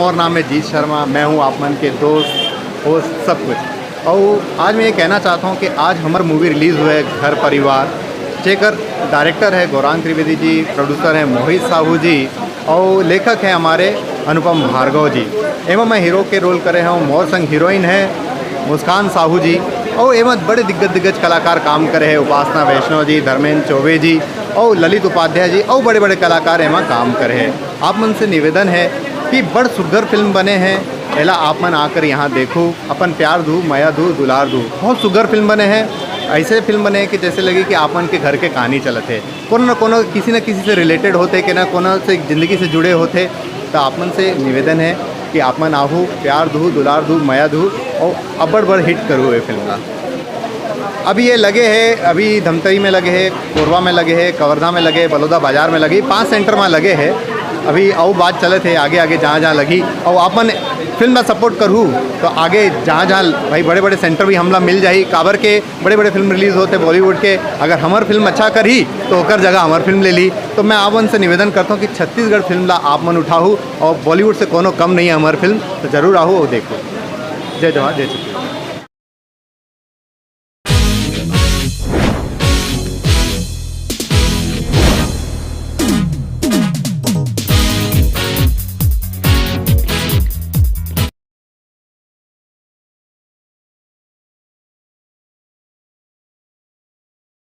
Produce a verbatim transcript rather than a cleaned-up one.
मोर नाम है जीत शर्मा, मैं हूँ आप मन के दोस्त, होस्ट, सब कुछ। और आज मैं ये कहना चाहता हूँ कि आज हमर मूवी रिलीज हुए है घर परिवार, जेकर डायरेक्टर है गौरांग त्रिवेदी जी, प्रोड्यूसर है मोहित साहू जी और लेखक है हमारे अनुपम भार्गव जी। एमा मैं हीरो के रोल करे हूँ, मोर संग हीरोइन है मुस्कान साहू जी। और एमा बड़े दिग्गज दिग्गज कलाकार काम करे हैं, उपासना वैष्णव जी, धर्मेंद्र चौबे जी और ललित उपाध्याय जी और बड़े बड़े कलाकार एमा काम करे हैं। आप मन से निवेदन है कि बड़ सुग्घर फिल्म बने हैं, एला आप मन आकर यहाँ देखो, अपन प्यार दू, मया दू, दुलार दू। बहुत सुग्घर फिल्म बने हैं, ऐसे फिल्म बने हैं कि जैसे लगे कि आप मन के घर के कहानी चलत है। कोनो न कोनो, किसी न किसी से रिलेटेड होते, के ना कोनो से जिंदगी से जुड़े होते। तो आप मन से निवेदन है कि आप मन आहू, प्यार दू, दुलार दू, मया दू और अब्बड़ बड़ हिट करू ये फिल्म ला। अभी ये लगे है, अभी धमतरी में लगे है, कोरबा में लगे है, कवर्धा में लगे है, बलौदा बाजार में लगे, पांच सेंटर में लगे है। अभी अउ बात चलत है आगे आगे जहाँ जहाँ लगी। और आप मन फिल्म ला सपोर्ट करहू तो आगे जहाँ जहाँ भाई बड़े बड़े सेंटर भी हमला मिल जाही, काबर के बड़े बड़े फिल्म रिलीज होते बॉलीवुड के। अगर हमर फिल्म अच्छा करही तो ओकर जगह हमर फिल्म ले ली। तो मैं आप मन से निवेदन करता हूँ कि छत्तीसगढ़ फिल्म ला आप मन उठाहू और बॉलीवुड से कोनो कम नहीं है हमर फिल्म, तो जरूर आहू और देखो। जय जवान, जय छत्तीसगढ़।